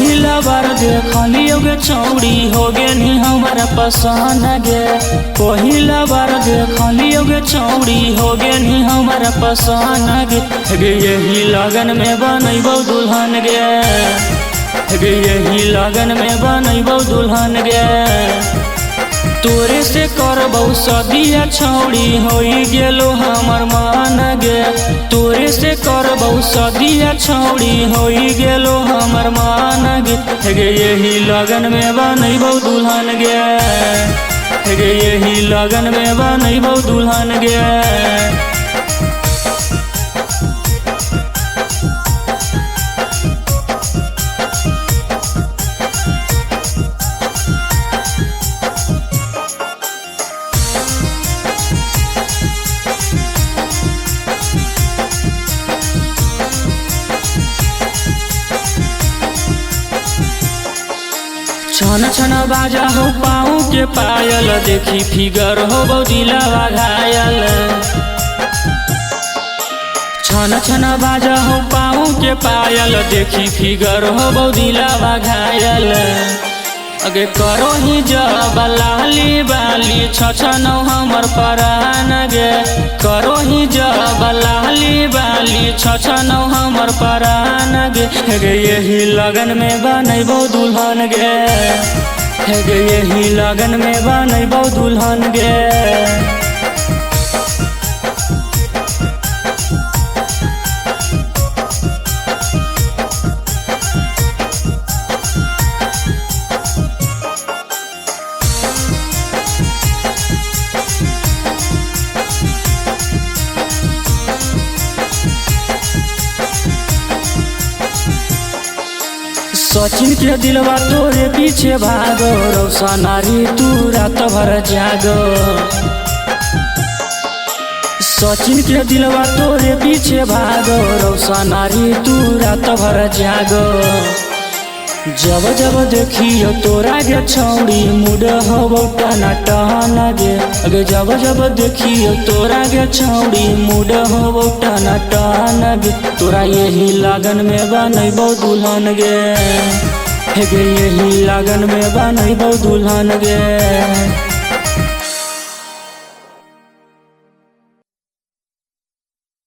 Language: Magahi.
पहिला बार देखलियो गे छौड़ी हो गेनी हमारा पसंद गे। पहिला बार देखलियो गे छौड़ी हो गेनी हमारा पसंद गे। गे यही लगन में बनैबौ दुल्हन गे। गे यही लगन में बनैबौ दुल्हन गे। तोरे से करबौ सदिया छौड़ी होई गेलो हमर मान गे। तोरे से करबौ सदिया छौड़ी होई गेलो हमर मान गे। गे यही लगन में बनैबौ दुल्हन गे। गे यही लगन में बनैबौ दुल्हन गे। छन छन बाजा हो पाँव के पायल देखी फिगर हो दिलवा घायल। छन छन बाजा हो पाँव के पायल देखी फिगर हो दिलवा घायल। अगे करो ही जब लाली बाली छछनौ हमर परान गे। करो ही जब लाली बाली छछनौ हमर परान गे। गे यही लगन में बनैबौ दुल्हन गे। गे यही लगन में बनैबौ दुल्हन गे। सचिन के दिलवा तोरे पीछे भागो रौसनारी तू रात भर जागो। सचिन के दिलवा तोरे पीछे भागो रौसनारी तू रात भर जागो। जब जब देखियो तोरा गे छौड़ी मुड होबौ टना टन गे। अगे जब जब देखियो तोरा गे छौड़ी मुड होबौ टना टन गे। तोरा यही लगन में बनैबौ दुल्हन गे। गे यही लगन में बनैबौ दुल्हन गे।